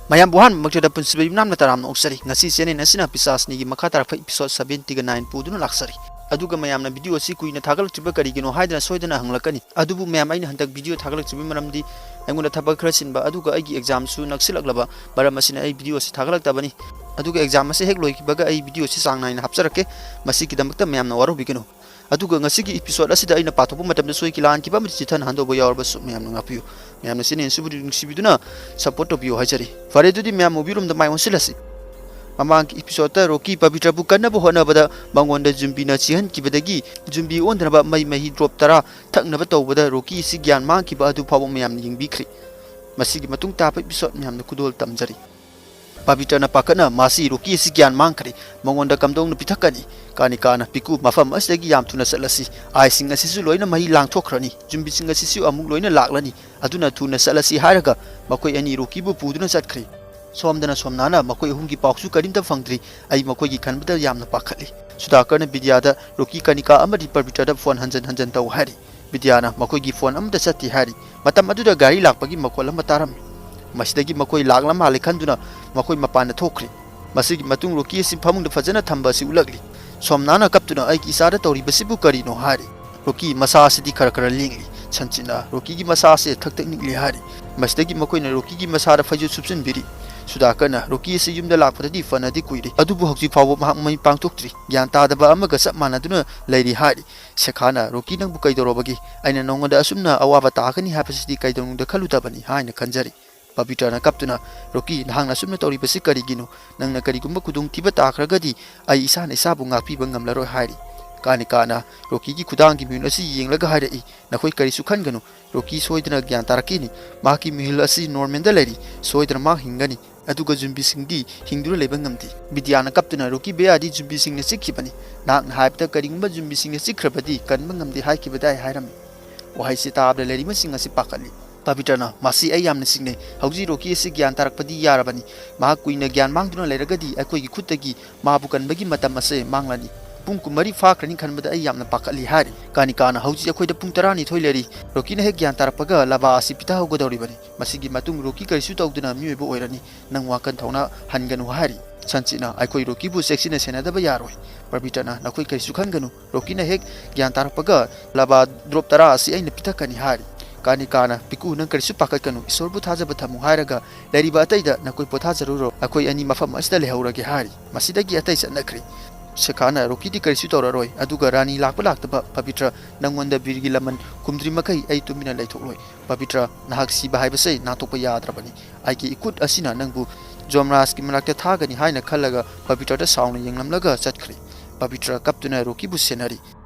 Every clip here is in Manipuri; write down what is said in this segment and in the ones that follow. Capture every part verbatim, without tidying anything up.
ꯃꯌꯥꯝꯕꯨ ꯑꯍꯥꯟꯕꯃꯛꯇꯗ ꯄꯨꯟꯁꯤꯕ ꯌꯨꯝꯅꯥꯝꯅ ꯇꯔꯥꯝꯅ ꯑꯣꯛꯆꯔꯤ꯫ ꯉꯁꯤ channel ꯑꯁꯤꯅ ꯄꯤꯁꯥꯁꯅꯤꯒꯤ ꯃꯈꯥ ꯇꯥꯔꯛꯄ episode seventy-nine ꯄꯨꯗꯨꯅ ꯂꯥꯛꯆꯔꯤ꯫ ꯑꯗꯨꯒ ꯃꯌꯥꯝꯅ video ꯑꯁꯤ ꯀꯨꯏꯅ ꯊꯥꯒꯠꯂꯛꯇ꯭ꯔꯤꯕ ꯀꯔꯤꯒꯤꯅꯣ ꯍꯥꯏꯗꯅ ꯁꯣꯏꯗꯅ ꯍꯪꯂꯛꯀꯅꯤ꯫ ꯑꯗꯨꯕꯨ ꯃꯌꯥꯝ, ꯑꯩꯅ ꯍꯟꯗꯛ video ꯊꯥꯒꯠꯂꯛꯇ꯭ꯔꯤꯕꯒꯤ ꯃꯔꯝꯗꯤ ꯑꯩꯉꯣꯟꯗ ꯊꯕꯛ ꯈꯔ ꯆꯤꯟꯕ, ꯑꯗꯨꯒ ꯑꯩꯒꯤ examꯁꯨ ꯅꯛꯁꯤꯜꯂꯛꯂꯕ ꯃꯔꯝ ꯑꯁꯤꯅ ꯑꯩ video ꯑꯁꯤ ꯊꯥꯒꯠꯂꯛꯇꯕꯅꯤ꯫ ꯑꯗꯨꯒ exam ꯑꯁꯤ ꯍꯦꯛ ꯂꯣꯏꯈꯤꯕꯒ ꯑꯩ video ꯑꯁꯤ ꯆꯥꯡ ꯅꯥꯏꯅ ꯍꯥꯞꯆꯔꯛꯀꯦ꯫ ꯃꯁꯤꯒꯤꯗꯃꯛꯇ ꯃꯌꯥꯝꯅ ꯋꯥꯔꯧꯕꯤꯒꯅꯨ꯫ ꯑꯗꯨꯒ ꯉꯁꯤꯒꯤ episode ꯑꯁꯤꯗ ꯑꯩꯅ ꯄꯥꯊꯣꯛꯄ ꯃꯇꯝꯗ ꯁꯣꯏꯈꯤ ꯂꯥꯟꯈꯤꯕ ꯑꯃꯗꯤ ꯆꯤꯊꯅ ꯍꯟꯗꯧꯕ ꯌꯥꯎꯔꯕꯁꯨ ꯃꯌꯥꯝꯅ ꯉꯥꯛꯄꯤꯌꯨ꯫ ꯃꯌꯥꯝꯅ channel ꯑꯁꯤꯕꯨ ꯅꯨꯡꯁꯤꯕꯤꯗꯨꯅ support ꯇꯧꯕꯤꯌꯨ ꯍꯥꯏꯖꯔꯤ꯫ ꯐꯔꯦ, ꯑꯗꯨꯗꯤ ꯃꯌꯥꯝ movie roomꯗ ꯃꯥꯏ ꯑꯣꯟꯁꯤꯜꯂꯁꯤ꯫ ꯃꯃꯥꯡꯒꯤ episodeꯇ ꯔꯣꯀꯤ ꯄꯕꯤꯇ꯭ꯔꯕꯨ ꯀꯟꯅꯕ ꯍꯣꯠꯅꯕꯗ ꯃꯉꯣꯟꯗ ꯖꯨꯝꯕꯤꯅ ꯆꯤꯍꯟꯈꯤꯕꯗꯒꯤ ꯖꯨꯝꯕꯤ ꯑꯣꯟꯗꯅꯕ ꯃꯩ ꯃꯍꯤ drop ꯇꯔꯥ ꯊꯛꯅꯕ ꯇꯧꯕꯗ ꯔꯣꯀꯤ ꯑꯁꯤ ꯒ꯭ꯌꯥꯟ ꯃꯥꯡꯈꯤꯕ ꯑꯗꯨ ꯐꯥꯎꯕ ꯃꯌꯥꯝꯅ ꯌꯦꯡꯕꯤꯈ꯭ꯔꯦ꯫ ꯃꯁꯤꯒꯤ ꯃꯇꯨꯡ ꯇꯥꯕ episode ꯃꯌꯥꯝꯅ ꯈꯨꯗꯣꯜ ꯇꯝꯖꯔꯤ꯫ ꯄꯕꯤꯇ꯭ꯔꯅ ꯄꯥꯈꯠꯅ ꯃꯥꯁꯤ ꯔꯣꯀꯤ ꯑꯁꯤ ꯒ꯭ꯌꯥꯟ ꯃꯥꯡꯈ꯭ꯔꯦ, ꯃꯉꯣꯟꯗ ꯀꯝꯗꯧꯅ ꯄꯤꯊꯛꯀꯅꯤ? ꯀꯥꯅꯤꯀꯥꯅ ꯄꯤꯀꯨ, ꯃꯐꯝ ꯑꯁꯤꯗꯒꯤ ꯌꯥꯝ ꯊꯨꯅ ꯆꯠꯂꯁꯤ, ꯑꯥꯏꯁꯤꯡ ꯑꯁꯤꯁꯨ ꯂꯣꯏꯅ ꯃꯍꯤ ꯂꯥꯡꯊꯣꯛꯈ꯭ꯔꯅꯤ, ꯖꯨꯝꯕꯤꯁꯤꯡ ꯑꯁꯤꯁꯨ ꯑꯃꯨꯛ ꯂꯣꯏꯅ ꯂꯥꯛꯂꯅꯤ, ꯑꯗꯨꯅ ꯊꯨꯅ ꯆꯠꯂꯁꯤ ꯍꯥꯏꯔꯒ ꯃꯈꯣꯏ ꯑꯅꯤ ꯔꯣꯀꯤꯕꯨ ꯄꯨꯗꯨꯅ ꯆꯠꯈ꯭ꯔꯦ꯫ ꯁꯣꯝꯗꯅ ꯁꯣꯝꯅꯥꯅ ꯃꯈꯣꯏ ꯑꯍꯨꯝꯒꯤ ꯄꯥꯎꯁꯨ ꯀꯔꯤꯝꯇ ꯐꯪꯗ꯭ꯔꯤ꯫ ꯑꯩ ꯃꯈꯣꯏꯒꯤ ꯈꯟꯕꯗ ꯌꯥꯝꯅ ꯄꯥꯈꯠꯂꯤ꯫ ꯁꯨꯗꯥꯀꯔꯅ ꯕꯤꯗ꯭ꯌꯥꯗ ꯔꯣꯀꯤ, ꯀꯥꯅꯤꯀꯥ ꯑꯃꯗꯤ ꯄꯕꯤꯇ꯭ꯔꯗ phone ꯍꯟꯖꯟ ꯍꯟꯖꯟ ꯇꯧ ꯍꯥꯏꯔꯤ꯫ ꯕꯤꯗ꯭ꯌꯥꯅ ꯃꯈꯣꯏꯒꯤ phone ꯑꯃꯠꯇ ꯆꯠꯇꯦ ꯍꯥꯏꯔꯤ꯫ ꯃꯇꯝ ꯑꯗꯨꯗ ꯒꯥꯔꯤ ꯂꯥꯛꯄꯒꯤ ꯃꯈꯣꯜ ꯑꯃ ꯇꯥꯔꯝꯃꯤ꯫ ꯃꯁꯤꯗꯒꯤ ꯃꯈꯣꯏ ꯂꯥꯛꯂ ꯃꯥꯜꯂꯦ ꯈꯟꯗꯨꯅ ꯃꯈꯣꯏ ꯃꯄꯥꯟꯗ ꯊꯣꯛꯈ꯭ꯔꯦ꯫ ꯃꯁꯤꯒꯤ ꯃꯇꯨꯡ ꯔꯣꯀꯤ ꯑꯁꯤ ꯐꯃꯨꯡꯗ ꯐꯖꯅ ꯊꯝꯕ ꯑꯁꯤ ꯎꯠꯂꯛꯂꯤ꯫ ꯁꯣꯝꯅꯥꯅ ꯀꯞꯇꯨꯅ, "ꯑꯩꯒꯤ ꯏꯆꯥꯗ ꯇꯧꯔꯤꯕꯁꯤꯕꯨ ꯀꯔꯤꯅꯣ?" ꯍꯥꯏꯔꯤ꯫ ꯔꯣꯀꯤ ꯃꯁꯥ ꯑꯁꯤꯗꯤ ꯈꯔ ꯈꯔ ꯂꯦꯡꯂꯤ꯫ ꯁꯟꯆꯤꯠꯅ ꯔꯣꯀꯤꯒꯤ ꯃꯁꯥ ꯑꯁꯤ ꯊꯛ ꯊꯛ ꯅꯤꯛꯂꯤ ꯍꯥꯏꯔꯤ꯫ ꯃꯁꯤꯗꯒꯤ ꯃꯈꯣꯏꯅ ꯔꯣꯀꯤꯒꯤ ꯃꯁꯥꯗ ꯐꯩꯖꯨꯞ ꯁꯨꯞꯆꯤꯟꯕꯤꯔꯤ꯫ ꯁꯨꯗꯥꯀꯔꯅ ꯔꯣꯀꯤ ꯑꯁꯤ ꯌꯨꯝꯗ ꯂꯥꯛꯄꯗꯗꯤ ꯐꯅꯗꯤ ꯀꯨꯏꯔꯦ, ꯑꯗꯨꯕꯨ ꯍꯧꯖꯤꯛ ꯐꯥꯎꯕ ꯃꯍꯥꯛ ꯃꯃꯤꯠ ꯄꯥꯡꯊꯣꯛꯇ꯭ꯔꯤ, ꯒ꯭ꯌꯥꯟ ꯇꯥꯗꯕ ꯑꯃꯒ ꯆꯞ ꯃꯥꯟꯅꯗꯨꯅ ꯂꯩꯔꯤ ꯍꯥꯏꯔꯤ꯫ ꯁꯦꯈꯥꯅ, "ꯔꯣꯀꯤ, ꯅꯪꯕꯨ ꯀꯩꯗꯧꯔꯕꯒꯦ? ꯑꯩꯅ ꯅꯉꯣꯟꯗ ꯑꯁꯨꯝꯅ ꯑꯋꯥꯕ ꯇꯥꯒꯅꯤ ꯍꯥꯏꯕꯁꯤꯗꯤ ꯀꯩꯗꯧꯅꯨꯡꯗ ꯈꯜꯂꯨꯗꯕꯅꯤ" ꯍꯥꯏꯅ ꯈꯟꯖꯔꯤ꯫ ꯄꯕꯤꯇ꯭ꯔꯅ ꯀꯞꯇꯨꯅ, "ꯔꯣꯀꯤ, ꯅꯍꯥꯛꯅ ꯑꯁꯨꯝꯅ ꯇꯧꯔꯤꯕꯁꯤ ꯀꯔꯤꯒꯤꯅꯣ? ꯅꯪꯅ ꯀꯔꯤꯒꯨꯝꯕ ꯈꯨꯗꯣꯡꯊꯤꯕ ꯇꯥꯈ꯭ꯔꯒꯗꯤ ꯑꯩ ꯏꯁꯥꯅ ꯏꯁꯥꯕꯨ ꯉꯥꯛꯄꯤꯕ ꯉꯝꯂꯔꯣꯏ" ꯍꯥꯏꯔꯤ꯫ ꯀꯥꯅꯤꯀꯥꯅ ꯔꯣꯀꯤꯒꯤ ꯈꯨꯗꯥꯡꯒꯤ ꯃꯤꯍꯨꯟ ꯑꯁꯤ ꯌꯦꯡꯂꯒ ꯍꯥꯏꯔꯛꯏ, "ꯅꯈꯣꯏ ꯀꯔꯤꯁꯨ ꯈꯟꯒꯅꯨ, ꯔꯣꯀꯤ ꯁꯣꯏꯗꯅ ꯒ꯭ꯌꯥꯟ ꯇꯥꯔꯛꯈꯤꯅꯤ꯫ ꯃꯍꯥꯛꯀꯤ ꯃꯤꯍꯨꯜ ꯑꯁꯤ normalꯗ ꯂꯩꯔꯤ, ꯁꯣꯏꯗꯅ ꯃꯍꯥꯛ ꯍꯤꯡꯒꯅꯤ꯫ ꯑꯗꯨꯒ ꯖꯨꯝꯕꯤꯁꯤꯡꯗꯤ ꯍꯤꯡꯗꯨꯅ ꯂꯩꯕ ꯉꯝꯗꯦ꯫" ꯕꯤꯗ꯭ꯌꯥꯅ ꯀꯞꯇꯨꯅ, "ꯔꯣꯀꯤ ꯕꯦꯌꯥꯗꯤ ꯖꯨꯝꯕꯤꯁꯤꯡꯅ ꯆꯤꯛꯈꯤꯕꯅꯤ꯫ ꯅꯍꯥꯛꯅ ꯍꯥꯏꯕꯗ ꯀꯔꯤꯒꯨꯝꯕ ꯖꯨꯝꯕꯤꯁꯤꯡꯅ ꯆꯤꯛꯈ꯭ꯔꯕꯗꯤ ꯀꯟꯕ ꯉꯝꯗꯦ ꯍꯥꯏꯈꯤꯕꯗꯥꯏ ꯍꯥꯏꯔꯝꯃꯤ꯫" ꯋꯥꯍꯩꯁꯤ ꯇꯥꯕꯗ ꯂꯩꯔꯤꯕꯁꯤꯡ ꯑꯁꯤ ꯄꯥꯈꯠꯂꯤ꯫ ꯄꯕꯤꯇ꯭ꯔꯅ, "ꯃꯁꯤ ꯑꯩ ꯌꯥꯝꯅ ꯆꯤꯡꯅꯩ꯫ ꯍꯧꯖꯤꯛ ꯔꯣꯀꯤ ꯑꯁꯤ ꯒ꯭ꯌꯥꯟ ꯇꯥꯔꯛꯄꯗꯤ ꯌꯥꯔꯕꯅꯤ꯫ ꯃꯍꯥꯛ ꯀꯨꯏꯅ ꯒ꯭ꯌꯥꯟ ꯃꯥꯡꯗꯨꯅ ꯂꯩꯔꯒꯗꯤ ꯑꯩꯈꯣꯏꯒꯤ ꯈꯨꯠꯇꯒꯤ ꯃꯥꯕꯨ ꯀꯟꯕꯒꯤ ꯃꯇꯝ ꯑꯁꯦ ꯃꯥꯡꯂꯅꯤ꯫ "ꯄꯨꯡ ꯀꯨꯟꯃꯔꯤ ꯐꯥꯈ꯭ꯔꯅꯤ ꯈꯟꯕꯗ ꯑꯩ ꯌꯥꯝꯅ ꯄꯥꯈꯠꯂꯤ" ꯍꯥꯏꯔꯤ꯫ ꯀꯥꯅꯤꯀꯥꯅ, "ꯍꯧꯖꯤꯛ ꯑꯩꯈꯣꯏꯗ ꯄꯨꯡ ꯇꯔꯥꯅꯤꯊꯣꯏ ꯂꯩꯔꯤ꯫ ꯔꯣꯀꯤꯅ ꯍꯦꯛ ꯒ꯭ꯌꯥꯟ ꯇꯥꯔꯛꯄꯒ ꯂꯥꯚꯥ ꯑꯁꯤ ꯄꯤꯊꯍꯧꯒꯗꯧꯔꯤꯕꯅꯤ꯫ ꯃꯁꯤꯒꯤ ꯃꯇꯨꯡ ꯔꯣꯀꯤ ꯀꯔꯤꯁꯨ ꯇꯧꯗꯅ ꯃꯤꯑꯣꯏꯕ ꯑꯣꯏꯔꯅꯤ꯫ ꯅꯪ ꯋꯥꯈꯜ ꯊꯧꯅꯥ ꯍꯟꯒꯅꯨ" ꯍꯥꯏꯔꯤ꯫ ꯁꯟꯆꯤꯠꯅ, "ꯑꯩꯈꯣꯏ ꯔꯣꯀꯤꯕꯨ ꯆꯦꯛꯁꯤꯟꯅ ꯁꯦꯟꯅꯗꯕ ꯌꯥꯔꯣꯏ"꯫ ꯄꯕꯤꯇ꯭ꯔꯅ, "ꯅꯈꯣꯏ ꯀꯔꯤꯁꯨ ꯈꯟꯒꯅꯨ꯫ ꯔꯣꯀꯤꯅ ꯍꯦꯛ ꯒ꯭ꯌꯥꯟ ꯇꯥꯔꯛꯄꯒ ꯂꯥꯚꯥ ꯗ꯭ꯔꯣꯞ ꯇꯔꯥ ꯑꯁꯤ ꯑꯩꯅ ꯄꯤꯊꯛꯀꯅꯤ" ꯍꯥꯏꯔꯤ꯫ ꯀꯥꯅꯤꯀꯥꯅ, "ꯄꯤꯀꯨ, ꯅꯪ ꯀꯔꯤꯁꯨ ꯄꯥꯈꯠꯀꯅꯨ꯫ ꯏꯁꯣꯔꯕꯨ ꯊꯥꯖꯕ ꯊꯝꯃꯨ" ꯍꯥꯏꯔꯒ ꯂꯩꯔꯤꯕ ꯑꯇꯩꯗ "ꯅꯈꯣꯏ ꯄꯣꯊꯥꯖꯔꯨꯔꯣ꯫ ꯑꯩꯈꯣꯏ ꯑꯅꯤ ꯃꯐꯝ ꯑꯁꯤꯗ ꯂꯩꯍꯧꯔꯒꯦ" ꯍꯥꯏꯔꯤ꯫ ꯃꯁꯤꯗꯒꯤ ꯑꯇꯩ ꯆꯠꯅꯈ꯭ꯔꯦ꯫ ꯁꯦꯈꯥꯅ, "ꯔꯣꯀꯤꯗꯤ ꯀꯔꯤꯁꯨ ꯇꯧꯔꯔꯣꯏ꯫ ꯑꯗꯨꯒ ꯔꯥꯅꯤ ꯂꯥꯛꯄ ꯂꯥꯛꯇꯕ, ꯄꯕꯤꯇ꯭ꯔ, ꯅꯪꯉꯣꯟꯗ ꯕꯤꯔꯒꯤ ꯂꯃꯟ ꯈꯨꯝꯗ꯭ꯔꯤ ꯃꯈꯩ ꯑꯩ ꯇꯨꯃꯤꯟꯅ ꯂꯩꯊꯣꯛꯂꯣꯏ꯫ ꯄꯕꯤꯇ꯭ꯔ, ꯅꯍꯥꯛ ꯁꯤꯕ ꯍꯥꯏꯕꯁꯦ ꯅꯥꯟꯊꯣꯛꯄ ꯌꯥꯗ꯭ꯔꯕꯅꯤ꯫ ꯑꯩꯒꯤ ꯏꯈꯨꯠ ꯑꯁꯤꯅ ꯅꯪꯕꯨ ꯖꯣꯝꯔꯥꯖꯀꯤ ꯃꯅꯥꯛꯇ ꯊꯥꯒꯅꯤ" ꯍꯥꯏꯅ ꯈꯜꯂꯒ ꯄꯕꯤꯇ꯭ꯔꯗ ꯁꯥꯎꯅ ꯌꯦꯡꯂꯝꯂꯒ ꯆꯠꯈ꯭ꯔꯦ꯫ ꯄꯕꯤꯇ꯭ꯔ ꯀꯞꯇꯨꯅ ꯔꯣꯀꯤꯕꯨ ꯁꯦꯟꯅꯔꯤ꯫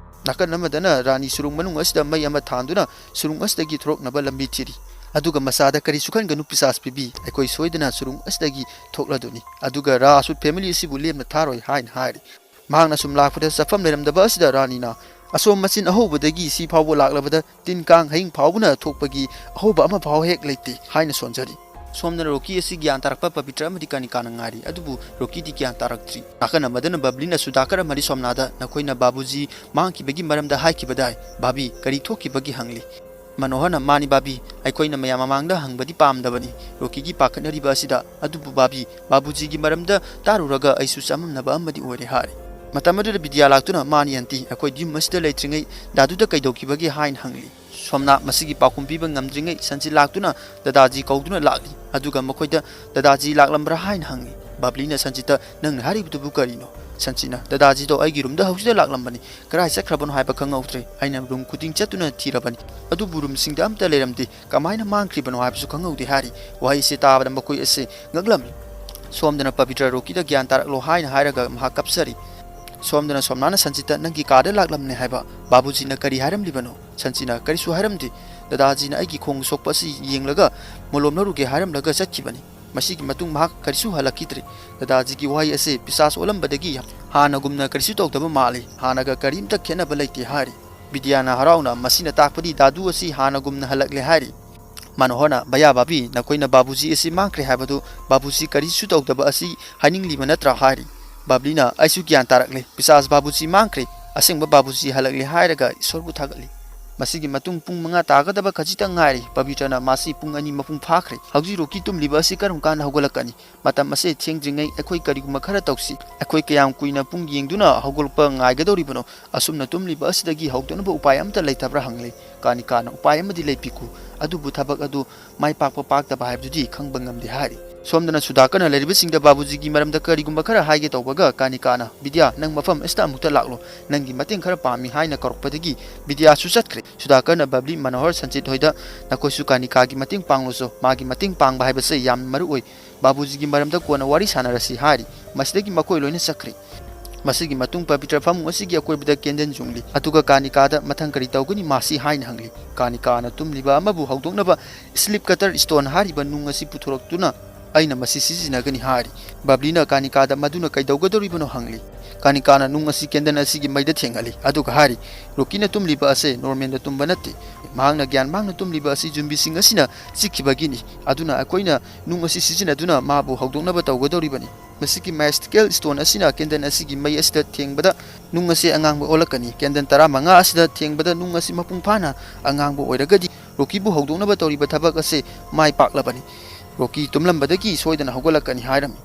ꯅꯥꯀꯟ ꯑꯃꯗꯅ ꯔꯥꯅꯤ ꯁꯨꯔꯨꯡ ꯃꯅꯨꯡ ꯑꯁꯤꯗ ꯃꯩ ꯑꯃ ꯊꯥꯟꯗꯨꯅ ꯁꯨꯔꯨꯡ ꯑꯁꯤꯗꯒꯤ ꯊꯣꯔꯛꯅꯕ ꯂꯝꯕꯤ ꯊꯤꯔꯤ꯫ ꯑꯗꯨꯒ ꯃꯆꯥꯗ, "ꯀꯔꯤꯁꯨ ꯈꯟꯒꯅꯨ ꯄꯤꯁꯥꯁ ꯄꯤꯕꯤ, ꯑꯩꯈꯣꯏ ꯁꯣꯏꯗꯅ ꯁꯨꯔꯨꯡ ꯑꯁꯤꯗꯒꯤ ꯊꯣꯛꯂꯗꯨꯅꯤ꯫ ꯑꯗꯨꯒ ꯔꯥꯁꯨ ꯐꯦꯃꯤꯂꯤ ꯑꯁꯤꯕꯨ ꯂꯦꯝꯅ ꯊꯥꯔꯣꯏ" ꯍꯥꯏꯅ ꯍꯥꯏꯔꯤ꯫ ꯃꯍꯥꯛꯅ ꯁꯨꯝ ꯂꯥꯛꯄꯗ ꯆꯠꯐꯝ ꯂꯩꯔꯝꯗꯕ ꯑꯁꯤꯗ ꯔꯥꯅꯤꯅ, "ꯑꯁꯣꯝ ꯃꯆꯤꯟ ꯑꯍꯧꯕꯗꯒꯤ ꯁꯤ ꯐꯥꯎꯕ ꯂꯥꯛꯂꯕꯗ ꯇꯤꯟ ꯀꯥꯡ ꯍꯌꯤꯡ ꯐꯥꯎꯕꯅ ꯊꯣꯛꯄꯒꯤ ꯑꯍꯧꯕ ꯑꯃ ꯐꯥꯎ ꯍꯦꯛ ꯂꯩꯇꯦ" ꯍꯥꯏꯅ ꯁꯣꯟꯖꯔꯤ꯫ ꯁꯣꯝꯗꯅ ꯔꯣꯀꯤ ꯑꯁꯤ ꯒ꯭ꯌꯥꯟ ꯇꯥꯔꯛꯄ ꯄꯕꯤꯇ꯭ꯔ ꯑꯃꯗꯤ ꯀꯥꯅꯤꯀꯥꯅ ꯉꯥꯏꯔꯤ, ꯑꯗꯨꯕꯨ ꯔꯣꯀꯤꯗꯤ ꯒ꯭ꯌꯥꯟ ꯇꯥꯔꯛꯇ꯭ꯔꯤ꯫ ꯅꯥꯀꯟ ꯑꯃꯗꯅ ꯕꯕ꯭ꯂꯤꯅ ꯁꯨꯗꯥꯀꯔ ꯑꯃꯗꯤ ꯁꯣꯝꯅꯥꯗ, "ꯅꯈꯣꯏꯅ ꯕꯥꯕꯨꯖꯤ ꯃꯥꯡꯈꯤꯕꯒꯤ ꯃꯔꯝꯗ ꯍꯥꯏꯈꯤꯕꯗꯥꯏ? ꯕꯥꯕꯤ, ꯀꯔꯤ ꯊꯣꯛꯈꯤꯕꯒꯦ?" ꯍꯪꯂꯤ꯫ ꯃꯅꯣꯍꯔꯅ, "ꯃꯥꯅꯤ ꯕꯥꯕꯤ, ꯑꯩꯈꯣꯏꯅ ꯃꯌꯥꯝ ꯃꯃꯥꯡꯗ ꯍꯪꯕꯗꯤ ꯄꯥꯝꯗꯕꯅꯤ꯫ ꯔꯣꯀꯤꯒꯤ ꯄꯥꯈꯠꯅꯔꯤꯕ ꯑꯁꯤꯗ, ꯑꯗꯨꯕꯨ ꯕꯥꯕꯤ, ꯕꯥꯕꯨꯖꯤꯒꯤ ꯃꯔꯝꯗ ꯇꯥꯔꯨꯔꯒ ꯑꯩꯁꯨ ꯆꯃꯝꯅꯕ ꯑꯃꯗꯤ ꯑꯣꯏꯔꯦ" ꯍꯥꯏꯔꯤ꯫ ꯃꯇꯝ ꯑꯗꯨꯗ ꯕꯤꯗ꯭ꯌꯥ ꯂꯥꯛꯇꯨꯅ, "ꯃꯥꯅꯤ ꯑꯟꯇꯤ, ꯑꯩꯈꯣꯏ ꯌꯨꯝ ꯑꯁꯤꯗ ꯂꯩꯇ꯭ꯔꯤꯉꯩ ꯗꯥꯗꯨꯗ ꯀꯩꯗꯧꯈꯤꯕꯒꯦ?" ꯍꯥꯏꯅ ꯍꯪꯂꯤ꯫ ꯁꯣꯝꯅꯥ ꯃꯁꯤꯒꯤ ꯄꯥꯎꯈꯨꯝ ꯄꯤꯕ ꯉꯝꯗ꯭ꯔꯤꯉꯩ ꯁꯟꯆꯤ ꯂꯥꯛꯇꯨꯅ ꯗꯗꯥꯖꯤ ꯀꯧꯗꯨꯅ ꯂꯥꯛꯂꯤ꯫ ꯑꯗꯨꯒ ꯃꯈꯣꯏꯗ, "ꯗꯗꯥꯖꯤ ꯂꯥꯛꯂꯝꯕ꯭ꯔꯥ?" ꯍꯥꯏꯅ ꯍꯪꯂꯤ꯫ ꯕꯕ꯭ꯂꯤꯅ ꯁꯟꯆꯤꯠꯇ, "ꯅꯪꯅ ꯍꯥꯏꯔꯤꯕꯗꯨꯕꯨ ꯀꯔꯤꯅꯣ?" ꯁꯟꯆꯤꯠꯅ, "ꯗꯗꯥꯖꯤꯗꯣ ꯑꯩꯒꯤ ꯔꯨꯝꯗ ꯍꯧꯖꯤꯛꯇ ꯂꯥꯛꯂꯝꯕꯅꯤ꯫ ꯀꯗꯥꯏ ꯆꯠꯈ꯭ꯔꯕꯅꯣ ꯍꯥꯏꯕ ꯈꯪꯍꯧꯗ꯭ꯔꯦ꯫ ꯑꯩꯅ ꯔꯨꯝ ꯈꯨꯗꯤꯡ ꯆꯠꯇꯨꯅ ꯊꯤꯔꯕꯅꯤ, ꯑꯗꯨꯕꯨ ꯔꯨꯝꯁꯤꯡꯗ ꯑꯝꯇ ꯂꯩꯔꯝꯗꯦ꯫ ꯀꯃꯥꯏꯅ ꯃꯥꯡꯈ꯭ꯔꯤꯕꯅꯣ ꯍꯥꯏꯕꯁꯨ ꯈꯪꯍꯧꯗꯦ" ꯍꯥꯏꯔꯤ꯫ ꯋꯥꯍꯩꯁꯤ ꯇꯥꯕꯗ ꯃꯈꯣꯏ ꯑꯁꯤ ꯉꯛꯂꯝꯃꯤ꯫ ꯁꯣꯝꯗꯅ ꯄꯕꯤꯇ꯭ꯔ ꯔꯣꯀꯤꯗ ꯒ꯭ꯌꯥꯟ ꯇꯥꯔꯛꯂꯣ ꯍꯥꯏꯅ ꯍꯥꯏꯔꯒ ꯃꯍꯥꯛ ꯀꯞꯆꯔꯤ꯫ ꯁꯣꯝꯗꯅ ꯁꯣꯝꯅꯥꯅ ꯁꯟꯆꯤꯠꯇ, "ꯅꯪꯒꯤ ꯀꯥꯗ ꯂꯥꯛꯂꯝꯅꯦ ꯍꯥꯏꯕ ꯕꯥꯕꯨꯖꯤꯅ ꯀꯔꯤ ꯍꯥꯏꯔꯝꯂꯤꯕꯅꯣ?" ꯁꯟꯆꯤꯠꯅ, "ꯀꯔꯤꯁꯨ ꯍꯥꯏꯔꯝꯗꯦ꯫ ꯗꯗꯥꯖꯤꯅ ꯑꯩꯒꯤ ꯈꯣꯡ ꯁꯣꯛꯄ ꯑꯁꯤ ꯌꯦꯡꯂꯒ ꯃꯣꯂꯣꯝ ꯂꯧꯔꯨꯒꯦ ꯍꯥꯏꯔꯝꯂꯒ ꯆꯠꯈꯤꯕꯅꯤ꯫ ꯃꯁꯤꯒꯤ ꯃꯇꯨꯡ ꯃꯍꯥꯛ ꯀꯔꯤꯁꯨ ꯍꯜꯂꯛꯈꯤꯗ꯭ꯔꯦ꯫ ꯗꯗꯥꯖꯤꯒꯤ ꯋꯥꯍꯩ ꯑꯁꯤ ꯄꯤꯁꯥꯁ ꯑꯣꯜꯂꯝꯕꯗꯒꯤ ꯍꯥꯟꯅꯒꯨꯝꯅ ꯀꯔꯤꯁꯨ ꯇꯧꯗꯕ ꯃꯥꯜꯂꯤ꯫ ꯍꯥꯟꯅꯒ ꯀꯔꯤꯝꯇ ꯈꯦꯠꯅꯕ ꯂꯩꯇꯦ" ꯍꯥꯏꯔꯤ꯫ ꯕꯤꯗ꯭ꯌꯥꯅ ꯍꯔꯥꯎꯅ, "ꯃꯁꯤꯅ ꯇꯥꯛꯄꯗꯤ ꯗꯥꯗꯨ ꯑꯁꯤ ꯍꯥꯟꯅꯒꯨꯝꯅ ꯍꯜꯂꯛꯂꯦ" ꯍꯥꯏꯔꯤ꯫ ꯃꯅꯣꯍꯔꯅ, "ꯚꯌꯥ ꯕꯥꯕꯤ, ꯅꯈꯣꯏꯅ ꯕꯥꯕꯨꯖꯤ ꯑꯁꯤ ꯃꯥꯡꯈ꯭ꯔꯦ ꯍꯥꯏꯕꯗꯨ ꯕꯥꯕꯨꯖꯤ ꯀꯔꯤꯁꯨ ꯇꯧꯗꯕ ꯑꯁꯤ ꯍꯥꯏꯅꯤꯡꯂꯤꯕ ꯅꯠꯇ꯭ꯔꯥ?" ꯍꯥꯏꯔꯤ꯫ ꯕꯕ꯭ꯂꯤꯅ, "ꯑꯩꯁꯨ ꯒ꯭ꯌꯥꯟ ꯇꯥꯔꯛꯂꯦ, ꯄꯤꯁꯥꯁ ꯕꯥꯕꯨꯖꯤ ꯃꯥꯡꯈ꯭ꯔꯦ, ꯑꯁꯦꯡꯕ ꯕꯥꯕꯨꯖꯤ ꯍꯜꯂꯛꯂꯦ" ꯍꯥꯏꯔꯒ ꯏꯁꯣꯔꯕꯨ ꯊꯥꯒꯠꯂꯤ꯫ ꯃꯁꯤꯒꯤ ꯃꯇꯨꯡ ꯄꯨꯡ ꯃꯉꯥ ꯇꯥꯒꯗꯕ ꯈꯖꯤꯛꯇꯪ ꯉꯥꯏꯔꯤ꯫ ꯄꯕꯤꯇ꯭ꯔꯅ ꯃꯥꯁꯤ ꯄꯨꯡ ꯑꯅꯤ ꯃꯄꯨꯡ ꯐꯥꯈ꯭ꯔꯦ꯫ ꯍꯧꯖꯤꯛ ꯔꯣꯀꯤ ꯇꯨꯝꯂꯤꯕ ꯑꯁꯤ ꯀꯔꯝ ꯀꯥꯟꯗ ꯍꯧꯒꯠꯂꯛꯀꯅꯤ? ꯃꯇꯝ ꯑꯁꯤ ꯊꯦꯡꯗ꯭ꯔꯤꯉꯩ ꯑꯩꯈꯣꯏ ꯀꯔꯤꯒꯨꯝꯕ ꯈꯔ ꯇꯧꯁꯤ꯫ ꯑꯩꯈꯣꯏ ꯀꯌꯥꯝ ꯀꯨꯏꯅ ꯄꯨꯡ ꯌꯦꯡꯗꯨꯅ ꯍꯧꯒꯠꯂꯛꯄ ꯉꯥꯏꯒꯗꯧꯔꯤꯕꯅꯣ? ꯑꯁꯨꯝꯅ ꯇꯨꯝꯂꯤꯕ ꯑꯁꯤꯗꯒꯤ ꯍꯧꯗꯣꯛꯅꯕ ꯎꯄꯥꯏ ꯑꯃꯠꯇ ꯂꯩꯇꯕ꯭ꯔꯥ ꯍꯪꯂꯤ꯫ ꯀꯥꯅꯤꯀꯥꯅ, "ꯎꯄꯥꯏ ꯑꯃꯗꯤ ꯂꯩ ꯄꯤꯀꯨ, ꯑꯗꯨꯕꯨ ꯊꯕꯛ ꯑꯗꯨ ꯃꯥꯏ ꯄꯥꯛꯄ ꯄꯥꯛꯇꯕ ꯍꯥꯏꯕꯗꯨꯗꯤ ꯈꯪꯕ ꯉꯝꯗꯦ" ꯍꯥꯏꯔꯤ꯫ ꯁꯣꯝꯗꯅ ꯁꯨꯗꯥꯀꯔꯅ ꯂꯩꯔꯤꯕꯁꯤꯡꯗ ꯕꯥꯕꯨꯖꯤꯒꯤ ꯃꯔꯝꯗ ꯀꯔꯤꯒꯨꯝꯕ ꯈꯔ ꯍꯥꯏꯒꯦ ꯇꯧꯕꯒ ꯀꯥꯅꯤꯀꯥꯅ, "ꯕꯤꯗ꯭ꯌꯥ, ꯅꯪ ꯃꯐꯝ ꯑꯁꯤꯗ ꯑꯃꯨꯛꯇ ꯂꯥꯛꯂꯣ, ꯅꯪꯒꯤ ꯃꯇꯦꯡ ꯈꯔ ꯄꯥꯝꯃꯤ" ꯍꯥꯏꯅ ꯀꯧꯔꯛꯄꯗꯒꯤ ꯕꯤꯗ꯭ꯌꯥꯁꯨ ꯆꯠꯈ꯭ꯔꯦ꯫ ꯁꯨꯗꯥꯀꯔꯅ ꯕꯕ꯭ꯂꯤ, ꯃꯅꯣꯍꯔ, ꯁꯟꯆꯤꯠ ꯍꯣꯏꯗ, "ꯅꯈꯣꯏꯁꯨ ꯀꯥꯅꯤꯀꯥꯒꯤ ꯃꯇꯦꯡ ꯄꯥꯡꯂꯨꯁꯨ, ꯃꯥꯒꯤ ꯃꯇꯦꯡ ꯄꯥꯡꯕ ꯍꯥꯏꯕꯁꯦ ꯌꯥꯝ ꯃꯔꯨ ꯑꯣꯏ꯫ ꯕꯥꯕꯨꯖꯤꯒꯤ ꯃꯔꯝꯗ ꯀꯣꯟꯅ ꯋꯥꯔꯤ ꯁꯥꯟꯅꯔꯁꯤ" ꯍꯥꯏꯔꯤ꯫ ꯃꯁꯤꯗꯒꯤ ꯃꯈꯣꯏ ꯂꯣꯏꯅ ꯆꯠꯈ꯭ꯔꯦ꯫ ꯃꯁꯤꯒꯤ ꯃꯇꯨꯡ ꯄꯕꯤꯇ꯭ꯔ ꯐꯃꯨꯡ ꯑꯁꯤꯒꯤ ꯑꯀꯣꯏꯕꯗ ꯀꯦꯟꯗꯜ ꯌꯨꯡꯂꯤ꯫ ꯑꯗꯨꯒ ꯀꯥꯅꯤꯀꯥꯗ ꯃꯊꯪ ꯀꯔꯤ ꯇꯧꯒꯅꯤ ꯃꯥꯁꯤ ꯍꯥꯏꯅ ꯍꯪꯂꯤ꯫ ꯀꯥꯅꯤꯀꯥꯅ ꯇꯨꯝꯂꯤꯕ ꯑꯃꯕꯨ ꯍꯧꯗꯣꯛꯅꯕ ꯁ꯭ꯂꯤꯞ ꯀꯇꯔ ꯁ꯭ꯇꯣꯟ ꯍꯥꯏꯔꯤꯕ ꯅꯨꯡ ꯑꯁꯤ ꯄꯨꯊꯣꯔꯛꯇꯨꯅ, "ꯑꯩꯅ ꯃꯁꯤ ꯁꯤꯖꯤꯟꯅꯒꯅꯤ" ꯍꯥꯏꯔꯤ꯫ ꯕꯕ꯭ꯂꯤꯅ ꯀꯥꯅꯤꯀꯥꯗ, "ꯃꯗꯨꯅ ꯀꯩꯗꯧꯒꯗꯧꯔꯤꯕꯅꯣ?" ꯍꯪꯂꯤ꯫ ꯀꯥꯅꯤꯀꯥꯅ ꯅꯨꯡ ꯑꯁꯤ ꯀꯦꯟꯗꯜ ꯑꯁꯤꯒꯤ ꯃꯩꯗ ꯊꯦꯡꯍꯜꯂꯤ, ꯑꯗꯨꯒ ꯍꯥꯏꯔꯤ, "ꯔꯣꯀꯤꯅ ꯇꯨꯝꯂꯤꯕ ꯑꯁꯦ ꯅꯣꯔꯃꯦꯜꯗ ꯇꯨꯝꯕ ꯅꯠꯇꯦ꯫ ꯃꯍꯥꯛꯅ ꯒ꯭ꯌꯥꯟ ꯃꯥꯡꯅ ꯇꯨꯝꯂꯤꯕ ꯑꯁꯤ ꯖꯨꯝꯕꯤꯁꯤꯡ ꯑꯁꯤꯅ ꯆꯤꯛꯈꯤꯕꯒꯤꯅꯤ꯫ ꯑꯗꯨꯅ ꯑꯩꯈꯣꯏꯅ ꯅꯨꯡ ꯑꯁꯤ ꯁꯤꯖꯤꯟꯅꯗꯨꯅ ꯃꯥꯕꯨ ꯍꯧꯗꯣꯛꯅꯕ ꯇꯧꯒꯗꯧꯔꯤꯕꯅꯤ꯫ ꯃꯁꯤꯒꯤ ꯃꯥꯏꯁꯇꯤꯀꯦꯜ ꯁ꯭ꯇꯣꯟ ꯑꯁꯤꯅ ꯀꯦꯟꯗꯜ ꯑꯁꯤꯒꯤ ꯃꯩ ꯑꯁꯤꯗ ꯊꯦꯡꯕꯗ ꯅꯨꯡ ꯑꯁꯤ ꯑꯉꯥꯡꯕ ꯑꯣꯜꯂꯛꯀꯅꯤ꯫ ꯀꯦꯟꯗꯜ ꯇꯔꯥꯃꯉꯥ ꯑꯁꯤꯗ ꯊꯦꯡꯕꯗ ꯅꯨꯡ ꯑꯁꯤ ꯃꯄꯨꯡ ꯐꯥꯅ ꯑꯉꯥꯡꯕ ꯑꯣꯏꯔꯒꯗꯤ ꯔꯣꯀꯤꯕꯨ ꯍꯧꯗꯣꯛꯅꯕ ꯇꯧꯔꯤꯕ ꯊꯕꯛ ꯑꯁꯤ ꯃꯥꯏ ꯄꯥꯛꯂꯕꯅꯤ꯫ ꯔꯣꯀꯤ ꯇꯨꯝꯂꯝꯕꯗꯒꯤ ꯁꯣꯏꯗꯅ ꯍꯧꯒꯠꯂꯛꯀꯅꯤ" ꯍꯥꯏꯔꯝꯃꯤ꯫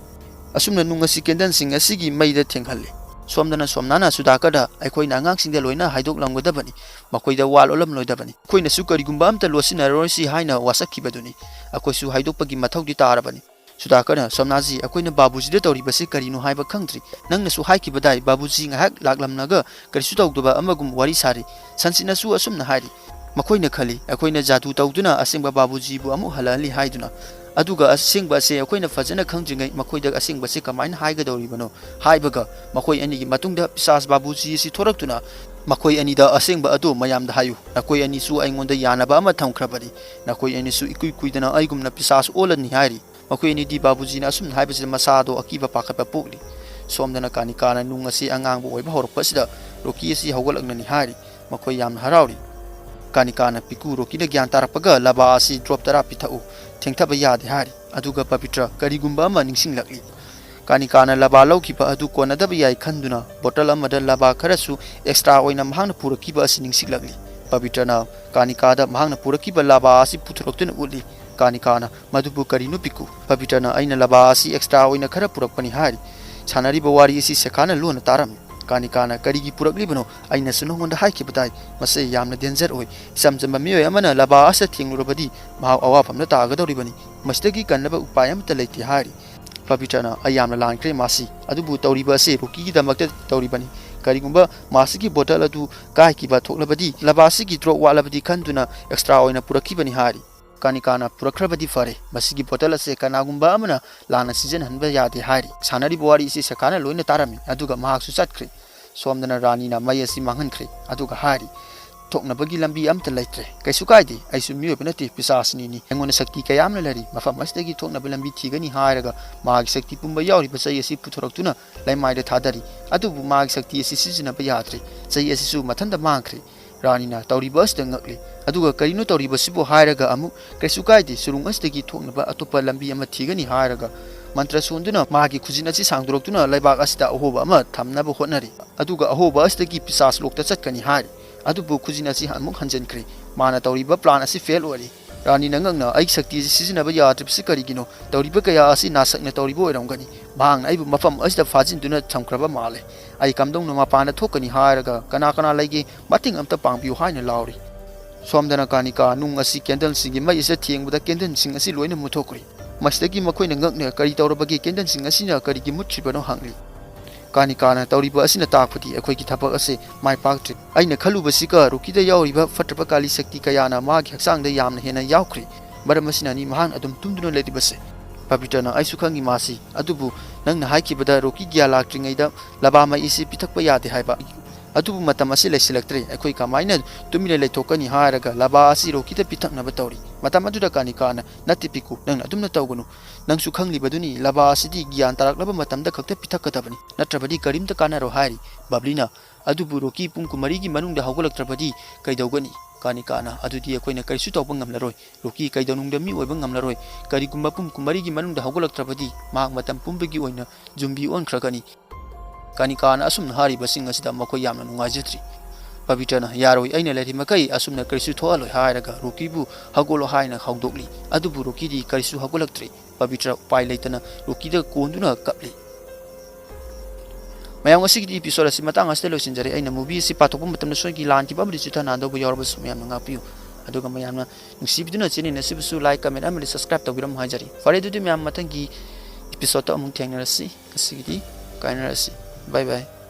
ꯑꯁꯨꯝꯅ ꯅꯨꯡ ꯑꯁꯤ ꯀꯦꯟꯗꯜꯁꯤꯡ ꯑꯁꯤꯒꯤ ꯃꯩꯗ ꯊꯦꯡꯍꯜꯂꯤ꯫ ꯁꯣꯝꯗꯅ ꯁꯣꯝꯅꯥꯅ ꯁꯨꯗꯥꯀꯔꯗ, "ꯑꯩꯈꯣꯏꯅ ꯑꯉꯥꯡꯁꯤꯡꯗ ꯂꯣꯏꯅ ꯍꯥꯏꯗꯣꯛꯂꯝꯒꯗꯕꯅꯤ, ꯃꯈꯣꯏꯗ ꯋꯥ ꯂꯣꯠꯂꯝꯂꯣꯏꯗꯕꯅꯤ꯫ ꯑꯩꯈꯣꯏꯅꯁꯨ ꯀꯔꯤꯒꯨꯝꯕ ꯑꯝꯇ ꯂꯣꯠꯁꯤꯟꯅꯔꯔꯣꯏꯁꯤ" ꯍꯥꯏꯅ ꯋꯥꯁꯛꯈꯤꯕꯗꯨꯅꯤ꯫ ꯑꯩꯈꯣꯏꯁꯨ ꯍꯥꯏꯗꯣꯛꯄꯒꯤ ꯃꯊꯧꯗꯤ ꯇꯥꯔꯕꯅꯤ꯫ ꯁꯨꯗꯥꯀꯔꯅ, "ꯁꯣꯝꯅꯥꯖꯤ, ꯑꯩꯈꯣꯏꯅ ꯕꯥꯕꯨꯖꯤꯗ ꯇꯧꯔꯤꯕꯁꯤ ꯀꯔꯤꯅꯣ ꯍꯥꯏꯕ ꯈꯪꯗ꯭ꯔꯤ꯫ ꯅꯪꯅꯁꯨ ꯍꯥꯏꯈꯤꯕꯗꯥꯏ, ꯕꯥꯕꯨꯖꯤ ꯉꯥꯏꯍꯥꯛ ꯂꯥꯛꯂꯝꯂꯒ ꯀꯔꯤꯁꯨ ꯇꯧꯗꯕ ꯑꯃꯒꯨꯝ ꯋꯥꯔꯤ ꯁꯥꯔꯤ꯫ ꯁꯟꯆꯤꯠꯅꯁꯨ ꯑꯁꯨꯝꯅ ꯍꯥꯏꯔꯤ꯫ ꯃꯈꯣꯏꯅ ꯈꯜꯂꯤ, ꯑꯩꯈꯣꯏꯅ ꯖꯥꯗꯨ ꯇꯧꯗꯨꯅ ꯑꯁꯦꯡꯕ ꯕꯥꯕꯨꯖꯤꯕꯨ ꯑꯃꯨꯛ ꯍꯜꯂꯛꯍꯜꯂꯤ ꯍꯥꯏꯗꯨꯅ꯫ ꯑꯗꯨꯒ ꯑꯁꯦꯡꯕ ꯑꯁꯦ ꯑꯩꯈꯣꯏꯅ ꯐꯖꯅ ꯈꯪꯗ꯭ꯔꯤꯉꯩ ꯃꯈꯣꯏꯗ ꯑꯁꯦꯡꯕꯁꯦ ꯀꯃꯥꯏꯅ ꯍꯥꯏꯒꯗꯧꯔꯤꯕꯅꯣ?" ꯍꯥꯏꯕꯒ ꯃꯈꯣꯏ ꯑꯅꯤꯒꯤ ꯃꯇꯨꯡꯗ ꯄꯤꯁꯥꯁ ꯕꯥꯕꯨꯖꯤ ꯑꯁꯤ ꯊꯣꯔꯛꯇꯨꯅ, "ꯃꯈꯣꯏ ꯑꯅꯤꯗ ꯑꯁꯦꯡꯕ ꯑꯗꯨ ꯃꯌꯥꯝꯗ ꯍꯥꯏꯌꯨ꯫ ꯅꯈꯣꯏ ꯑꯅꯤꯁꯨ ꯑꯩꯉꯣꯟꯗ ꯌꯥꯅꯕ ꯑꯃ ꯊꯝꯈ꯭ꯔꯕꯅꯤ꯫ ꯅꯈꯣꯏ ꯑꯅꯤꯁꯨ ꯏꯀꯨꯏ ꯀꯨꯏꯗꯅ ꯑꯩꯒꯨꯝꯅ ꯄꯤꯁꯥꯁ ꯑꯣꯜꯂꯅꯤ" ꯍꯥꯏꯔꯤ꯫ ꯃꯈꯣꯏ ꯑꯅꯤꯗꯤ ꯕꯥꯕꯨꯖꯤꯅ ꯑꯁꯨꯝꯅ ꯍꯥꯏꯕꯁꯤꯗ ꯃꯁꯥꯗꯣ ꯑꯀꯤꯕ ꯄꯥꯈꯠꯄ ꯄꯣꯛꯂꯤ꯫ ꯁꯣꯝꯗꯅ ꯀꯥꯅꯤꯀꯥꯅ ꯅꯨꯡ ꯑꯁꯤ ꯑꯉꯥꯡꯕ ꯑꯣꯏꯕ ꯍꯧꯔꯛꯄ ꯑꯁꯤꯗ ꯔꯣꯀꯤ ꯑꯁꯤ ꯍꯧꯒꯠꯂꯛꯅꯅꯤ ꯍꯥꯏꯔꯤ꯫ ꯃꯈꯣꯏ ꯌꯥꯝꯅ ꯍꯔꯥꯎꯔꯤ꯫ ꯀꯥꯅꯤꯀꯥꯅ, "ꯄꯤꯀꯨ, ꯔꯣꯀꯤꯅ ꯒ꯭ꯌꯥꯟ ꯇꯥꯔꯛꯄꯒ ꯂꯕꯥ ꯑꯁꯤ ꯗ꯭ꯔꯣꯞ ꯇꯔꯥ ꯄꯤꯊꯛꯎ, ꯊꯦꯡꯊꯕ ꯌꯥꯗꯦ" ꯍꯥꯏꯔꯤ꯫ ꯑꯗꯨꯒ ꯄꯕꯤꯇ꯭ꯔ ꯀꯔꯤꯒꯨꯝꯕ ꯑꯃ ꯅꯤꯡꯁꯤꯡꯂꯛꯂꯤ꯫ ꯀꯥꯅꯤꯀꯥꯅ ꯂꯕꯥ ꯂꯧꯈꯤꯕ ꯑꯗꯨ ꯀꯣꯟꯅꯗꯕ ꯌꯥꯏ ꯈꯟꯗꯨꯅ ꯕꯣꯇꯜ ꯑꯃꯗ ꯂꯕꯥ ꯈꯔꯁꯨ ꯑꯦꯛꯁꯇ꯭ꯔꯥ ꯑꯣꯏꯅ ꯃꯍꯥꯛꯅ ꯄꯨꯔꯛꯈꯤꯕ ꯑꯁꯤ ꯅꯤꯡꯁꯤꯡꯂꯛꯂꯤ꯫ ꯄꯕꯤꯇ꯭ꯔꯅ ꯀꯥꯅꯤꯀꯥꯗ ꯃꯍꯥꯛꯅ ꯄꯨꯔꯛꯈꯤꯕ ꯂꯕꯥ ꯑꯁꯤ ꯄꯨꯊꯣꯔꯛꯇꯨꯅ ꯎꯠꯂꯤ꯫ ꯀꯥꯅꯤꯀꯥꯅ, "ꯃꯗꯨꯕꯨ ꯀꯔꯤꯅꯣ ꯄꯤꯀꯨ?" ꯄꯕꯤꯇ꯭ꯔꯅ, "ꯑꯩꯅ ꯂꯕꯥ ꯑꯁꯤ ꯑꯦꯛꯁꯇ꯭ꯔꯥ ꯑꯣꯏꯅ ꯈꯔ ꯄꯨꯔꯛꯄꯅꯤ" ꯍꯥꯏꯔꯤ꯫ ꯁꯥꯟꯅꯔꯤꯕ ꯋꯥꯔꯤ ꯑꯁꯤ ꯁꯦꯈꯥꯅ ꯂꯣꯟꯅ ꯇꯥꯔꯝꯃꯤ꯫ ꯀꯥꯅꯤꯀꯥꯅ, "ꯀꯔꯤꯒꯤ ꯄꯨꯔꯛꯂꯤꯕꯅꯣ? ꯑꯩꯅꯁꯨ ꯅꯉꯣꯟꯗ ꯍꯥꯏꯈꯤꯕ ꯇꯥꯏ꯫ ꯃꯁꯤ ꯌꯥꯝꯅ ꯗꯦꯟꯖꯔ ꯑꯣꯏ꯫ ꯏꯆꯝ ꯆꯝꯕ ꯃꯤꯑꯣꯏ ꯑꯃꯅ ꯂꯕꯥ ꯑꯁꯤꯗ ꯊꯦꯡꯂꯨꯔꯕꯗꯤ ꯃꯍꯥꯛ ꯑꯋꯥꯐꯝꯗ ꯇꯥꯒꯗꯧꯔꯤꯕꯅꯤ꯫ ꯃꯁꯤꯗꯒꯤ ꯀꯟꯅꯕ ꯎꯄꯥꯏ ꯑꯃꯠꯇ ꯂꯩꯇꯦ" ꯍꯥꯏꯔꯤ꯫ ꯄꯕꯤꯇ꯭ꯔꯅ, "ꯑꯩ ꯌꯥꯝꯅ ꯂꯥꯟꯈ꯭ꯔꯦ ꯃꯥꯁꯤ, ꯑꯗꯨꯕꯨ ꯇꯧꯔꯤꯕ ꯑꯁꯤ ꯔꯣꯀꯤꯒꯤꯗꯃꯛꯇ ꯇꯧꯔꯤꯕꯅꯤ꯫ ꯀꯔꯤꯒꯨꯝꯕ ꯃꯥꯁꯤꯒꯤ ꯕꯣꯇꯜ ꯑꯗꯨ ꯀꯥꯏꯈꯤꯕ ꯊꯣꯛꯂꯕꯗꯤ, ꯂꯕꯥꯁꯤꯒꯤ ꯗ꯭ꯔꯣꯞ ꯋꯥꯠꯂꯕꯗꯤ ꯈꯟꯗꯨꯅ ꯑꯦꯛꯁꯇ꯭ꯔꯥ ꯑꯣꯏꯅ ꯄꯨꯔꯛꯈꯤꯕꯅꯤ" ꯍꯥꯏꯔꯤ꯫ ꯀꯥꯅꯤꯀꯥꯅ, "ꯄꯨꯔꯛꯈ꯭ꯔꯕꯗꯤ ꯐꯔꯦ, ꯃꯁꯤꯒꯤ ꯕꯣꯇꯜ ꯑꯁꯦ ꯀꯅꯥꯒꯨꯝꯕ ꯑꯃꯅ ꯂꯥꯟꯅ ꯁꯤꯖꯤꯟꯅꯍꯟꯕ ꯌꯥꯗꯦ" ꯍꯥꯏꯔꯤ꯫ ꯁꯥꯟꯅꯔꯤꯕ ꯋꯥꯔꯤ ꯑꯁꯤ ꯁꯦꯈꯥꯅ ꯂꯣꯏꯅ ꯇꯥꯔꯝꯃꯤ, ꯑꯗꯨꯒ ꯃꯍꯥꯛꯁꯨ ꯆꯠꯈ꯭ꯔꯦ꯫ ꯁꯣꯝꯗꯅ ꯔꯥꯅꯤꯅ ꯃꯩ ꯑꯁꯤ ꯃꯥꯡꯍꯟꯈ꯭ꯔꯦ, ꯑꯗꯨꯒ ꯍꯥꯏꯔꯤ, "ꯊꯣꯛꯅꯕꯒꯤ ꯂꯝꯕꯤ ꯑꯝꯇ ꯂꯩꯇ꯭ꯔꯦ꯫ ꯀꯩꯁꯨ ꯀꯥꯏꯗꯦ, ꯑꯩꯁꯨ ꯃꯤꯑꯣꯏꯕ ꯅꯠꯇꯦ, ꯄꯤꯁꯥꯁꯅꯤꯅꯤ꯫ ꯑꯩꯉꯣꯟꯗ ꯁꯛꯇꯤ ꯀꯌꯥ ꯑꯃꯅ ꯂꯩꯔꯤ꯫ ꯃꯐꯝ ꯑꯁꯤꯗꯒꯤ ꯊꯣꯛꯅꯕ ꯂꯝꯕꯤ ꯊꯤꯒꯅꯤ" ꯍꯥꯏꯔꯒ ꯃꯥꯒꯤ ꯁꯛꯇꯤ ꯄꯨꯝꯕ ꯌꯥꯎꯔꯤꯕ ꯆꯩ ꯑꯁꯤ ꯄꯨꯊꯣꯔꯛꯇꯨꯅ ꯂꯩꯃꯥꯏꯗ ꯊꯥꯗꯔꯤ꯫ ꯑꯗꯨꯕꯨ ꯃꯥꯒꯤ ꯁꯛꯇꯤ ꯑꯁꯤ ꯁꯤꯖꯤꯟꯅꯕ ꯌꯥꯗ꯭ꯔꯦ꯫ ꯆꯩ ꯑꯁꯤꯁꯨ ꯃꯊꯟꯇ ꯃꯥꯡꯈ꯭ꯔꯦ꯫ ꯔꯥꯅꯤꯅ ꯇꯧꯔꯤꯕ ꯑꯁꯤꯗ ꯉꯛꯂꯤ꯫ ꯑꯗꯨꯒ "ꯀꯔꯤꯅꯣ ꯇꯧꯔꯤꯕꯁꯤꯕꯨ?" ꯍꯥꯏꯔꯒ ꯑꯃꯨꯛ, "ꯀꯩꯁꯨ ꯀꯥꯏꯗꯦ, ꯁꯨꯔꯨꯡ ꯑꯁꯤꯗꯒꯤ ꯊꯣꯛꯅꯕ ꯑꯇꯣꯞꯄ ꯂꯝꯕꯤ ꯑꯃ ꯊꯤꯒꯅꯤ" ꯍꯥꯏꯔꯒ ꯃꯟꯇ꯭ꯔ ꯁꯣꯟꯗꯨꯅ ꯃꯥꯒꯤ ꯈꯨꯖꯤꯟ ꯑꯁꯤ ꯁꯥꯡꯗꯣꯔꯛꯇꯨꯅ ꯂꯩꯕꯥꯛ ꯑꯁꯤꯗ ꯑꯍꯣꯕ ꯑꯃ ꯊꯝꯅꯕ ꯍꯣꯠꯅꯔꯤ꯫ ꯑꯗꯨꯒ ꯑꯍꯣꯕ ꯑꯁꯤꯗꯒꯤ ꯄꯤꯁꯥꯁ ꯂꯣꯛꯇ ꯆꯠꯀꯅꯤ ꯍꯥꯏꯔꯤ꯫ ꯑꯗꯨꯕꯨ ꯈꯨꯖꯤꯟ ꯑꯁꯤ ꯑꯃꯨꯛ ꯍꯟꯖꯤꯟꯈ꯭ꯔꯦ꯫ ꯃꯥꯅ ꯇꯧꯔꯤꯕ ꯄ꯭ꯂꯥꯟ ꯑꯁꯤ ꯐꯦꯜ ꯑꯣꯏꯔꯦ꯫ ꯔꯥꯅꯤꯅ ꯉꯛꯅ, "ꯑꯩꯒꯤ ꯁꯛꯇꯤ ꯑꯁꯤ ꯁꯤꯖꯤꯟꯅꯕ ꯌꯥꯗ꯭ꯔꯤꯕꯁꯤ ꯀꯔꯤꯒꯤꯅꯣ? ꯇꯧꯔꯤꯕ ꯀꯌꯥ ꯑꯁꯤ ꯅꯥꯁꯛꯅ ꯇꯧꯔꯤꯕ ꯑꯣꯏꯔꯝꯒꯅꯤ꯫ ꯃꯍꯥꯛꯅ ꯑꯩꯕꯨ ꯃꯐꯝ ꯑꯁꯤꯗ ꯐꯥꯖꯤꯟꯗꯨꯅ ꯊꯝꯈ꯭ꯔꯕ ꯃꯥꯜꯂꯦ꯫ ꯑꯩ ꯀꯝꯗꯧꯅ ꯃꯄꯥꯟꯗ ꯊꯣꯛꯀꯅꯤ?" ꯍꯥꯏꯔꯒ, "ꯀꯅꯥ ꯀꯅꯥ ꯂꯩꯒꯦ? ꯃꯇꯦꯡ ꯑꯝꯇ ꯄꯥꯡꯕꯤꯌꯨ" ꯍꯥꯏꯅ ꯂꯥꯎꯔꯤ꯫ ꯁꯣꯝꯗꯅ ꯀꯥꯅꯤꯀꯥ ꯅꯨꯡ ꯑꯁꯤ ꯀꯦꯟꯗꯜꯁꯤꯡꯒꯤ ꯃꯩ ꯑꯁꯤꯗ ꯊꯦꯡꯕꯗ ꯀꯦꯟꯗꯜꯁꯤꯡ ꯑꯁꯤ ꯂꯣꯏꯅ ꯃꯨꯠꯊꯣꯛꯈ꯭ꯔꯦ꯫ ꯃꯁꯤꯗꯒꯤ ꯃꯈꯣꯏꯅ ꯉꯛꯅ, "ꯀꯔꯤ ꯇꯧꯔꯕꯒꯦ? ꯀꯦꯟꯗꯜꯁꯤꯡ ꯑꯁꯤꯅ ꯀꯔꯤꯒꯤ ꯃꯨꯠꯈ꯭ꯔꯤꯕꯅꯣ?" ꯍꯪꯂꯤ꯫ ꯀꯥꯅꯤꯀꯥꯅ, "ꯇꯧꯔꯤꯕ ꯑꯁꯤꯅ ꯇꯥꯛꯄꯗꯤ ꯑꯩꯈꯣꯏꯒꯤ ꯊꯕꯛ ꯑꯁꯤ ꯃꯥꯏ ꯄꯥꯛꯇ꯭ꯔꯦ꯫ ꯑꯩꯅ ꯈꯜꯂꯨꯕꯁꯤꯒ ꯔꯣꯀꯤꯗ ꯌꯥꯎꯔꯤꯕ ꯐꯠꯇꯕ ꯀꯥꯂꯤ ꯁꯛꯇꯤ ꯀꯌꯥꯅ ꯃꯍꯥꯛꯀꯤ ꯍꯛꯆꯥꯡꯗ ꯌꯥꯝꯅ ꯍꯦꯟꯅ ꯌꯥꯎꯈ꯭ꯔꯦ꯫ ꯃꯔꯝ ꯑꯁꯤꯅꯅꯤ ꯃꯍꯥꯛꯅ ꯑꯗꯨꯝ ꯇꯨꯝꯗꯨꯅ ꯂꯩꯔꯤꯕꯁꯦ꯫" ꯄꯕꯤꯇ꯭ꯔꯅ, "ꯑꯩꯁꯨ ꯈꯪꯉꯤ ꯃꯥꯁꯤ, ꯑꯗꯨꯕꯨ ꯅꯪꯅ ꯍꯥꯏꯈꯤꯕꯗ ꯔꯣꯀꯤ ꯒ꯭ꯌꯥꯟ ꯂꯥꯛꯇ꯭ꯔꯤꯉꯩꯗ ꯂꯕꯥ ꯃꯩ ꯑꯁꯤ ꯄꯤꯊꯛꯄ ꯌꯥꯗꯦ ꯍꯥꯏꯕ꯫ "ꯑꯗꯨꯕꯨ ꯃꯇꯝ ꯑꯁꯤ ꯂꯩꯁꯤꯜꯂꯛꯇ꯭ꯔꯦ, ꯑꯩꯈꯣꯏ ꯀꯃꯥꯏꯅ ꯇꯨꯃꯤꯟꯅ ꯂꯩꯊꯣꯛꯀꯅꯤ?" ꯍꯥꯏꯔꯒ ꯂꯕꯥ ꯑꯁꯤ ꯔꯣꯀꯤꯗ ꯄꯤꯊꯛꯅꯕ ꯇꯧꯔꯤ꯫ ꯃꯇꯝ ꯑꯗꯨꯗ ꯀꯥꯅꯤꯀꯥꯅ, "ꯅꯠꯇꯦ ꯄꯤꯀꯨ, ꯅꯪꯅ ꯑꯗꯨꯝꯅ ꯇꯧꯒꯅꯨ꯫ ꯅꯪꯁꯨ ꯈꯪꯂꯤꯕꯗꯨꯅꯤ, ꯂꯕꯥ ꯑꯁꯤꯗꯤ ꯒ꯭ꯌꯥꯟ ꯇꯥꯔꯛꯂꯕ ꯃꯇꯝꯗ ꯈꯛꯇ ꯄꯤꯊꯛꯀꯗꯕꯅꯤ, ꯅꯠꯇ꯭ꯔꯕꯗꯤ ꯀꯔꯤꯝꯇ ꯀꯥꯟꯅꯔꯣꯏ" ꯍꯥꯏꯔꯤ꯫ ꯕꯕ꯭ꯂꯤꯅ, "ꯑꯗꯨꯕꯨ ꯔꯣꯀꯤ ꯄꯨꯡ ꯀꯨꯟꯃꯔꯤꯒꯤ ꯃꯅꯨꯡꯗ ꯍꯧꯒꯠꯂꯛꯇ꯭ꯔꯕꯗꯤ ꯀꯩꯗꯧꯒꯅꯤ?" ꯀꯥꯅꯤꯀꯥꯅ, "ꯑꯗꯨꯗꯤ ꯑꯩꯈꯣꯏꯅ ꯀꯔꯤꯁꯨ ꯇꯧꯕ ꯉꯝꯂꯔꯣꯏ꯫ ꯔꯣꯀꯤ ꯀꯩꯗꯧꯅꯨꯡꯗ ꯃꯤ ꯑꯣꯏꯕ ꯉꯝꯂꯔꯣꯏ꯫ ꯀꯔꯤꯒꯨꯝꯕ ꯄꯨꯡ ꯀꯨꯟꯃꯔꯤꯒꯤ ꯃꯅꯨꯡꯗ ꯍꯧꯒꯠꯂꯛꯇ꯭ꯔꯕꯗꯤ ꯃꯍꯥꯛ ꯃꯇꯝ ꯄꯨꯝꯕꯒꯤ ꯑꯣꯏꯅ ꯖꯨꯝꯕꯤ ꯑꯣꯟꯈ꯭ꯔꯒꯅꯤ"꯫ ꯀꯥꯅꯤꯀꯥꯅ ꯑꯁꯨꯝꯅ ꯍꯥꯏꯔꯤꯕꯁꯤꯡ ꯑꯁꯤꯗ ꯃꯈꯣꯏ ꯌꯥꯝꯅ ꯅꯨꯡꯉꯥꯏꯖꯗ꯭ꯔꯤ꯫ ꯄꯕꯤꯇ꯭ꯔꯅ, "ꯌꯥꯔꯣꯏ, ꯑꯩꯅ ꯂꯩꯔꯤꯃꯈꯩ ꯑꯁꯨꯝꯅ ꯀꯔꯤꯁꯨ ꯊꯣꯛꯍꯜꯂꯣꯏ" ꯍꯥꯏꯔꯒ ꯔꯣꯀꯤꯕꯨ "ꯍꯧꯒꯠꯂꯣ" ꯍꯥꯏꯅ ꯍꯧꯗꯣꯛꯂꯤ꯫ ꯑꯗꯨꯕꯨ ꯔꯣꯀꯤꯗꯤ ꯀꯔꯤꯁꯨ ꯍꯧꯒꯠꯂꯛꯇ꯭ꯔꯦ꯫ ꯄꯕꯤꯇ꯭ꯔ ꯎꯄꯥꯏ ꯂꯩꯇꯅ ꯔꯣꯀꯤꯗ ꯀꯣꯟꯗꯨꯅ ꯀꯞꯂꯤ꯫ ꯃꯌꯥꯝ, ꯉꯁꯤꯒꯤꯗꯤ episode ꯑꯁꯤ ꯃꯇꯥꯡ ꯑꯁꯤꯗ ꯂꯣꯏꯁꯤꯟꯖꯔꯦ꯫ ꯑꯩꯅ movie ꯑꯁꯤ ꯄꯥꯊꯣꯛꯄ ꯃꯇꯝꯗ ꯁꯣꯏꯒꯤ ꯂꯥꯟꯈꯤꯕ ꯑꯃꯗꯤ ꯆꯤꯊ ꯅꯥꯟꯗꯧꯕ ꯌꯥꯎꯔꯕꯁꯨ ꯃꯌꯥꯝꯅ ꯉꯥꯛꯄꯤꯌꯨ꯫ ꯑꯗꯨꯒ ꯃꯌꯥꯝꯅ ꯅꯨꯡꯁꯤꯕꯤꯗꯨꯅ channel ꯑꯁꯤꯕꯨꯁꯨ like, comment ꯑꯃꯗꯤ subscribe ꯇꯧꯕꯤꯔꯝꯃꯨ ꯍꯥꯏꯖꯔꯤ꯫ ꯐꯔꯦ, ꯑꯗꯨꯗꯤ ꯃꯌꯥꯝ, ꯃꯊꯪꯒꯤ episode ꯑꯃꯨꯛ ꯊꯦꯡꯅꯔꯁꯤ꯫ ꯉꯁꯤꯒꯤꯗꯤ ꯀꯥꯏꯅꯔꯁꯤ꯫ Bye bye꯫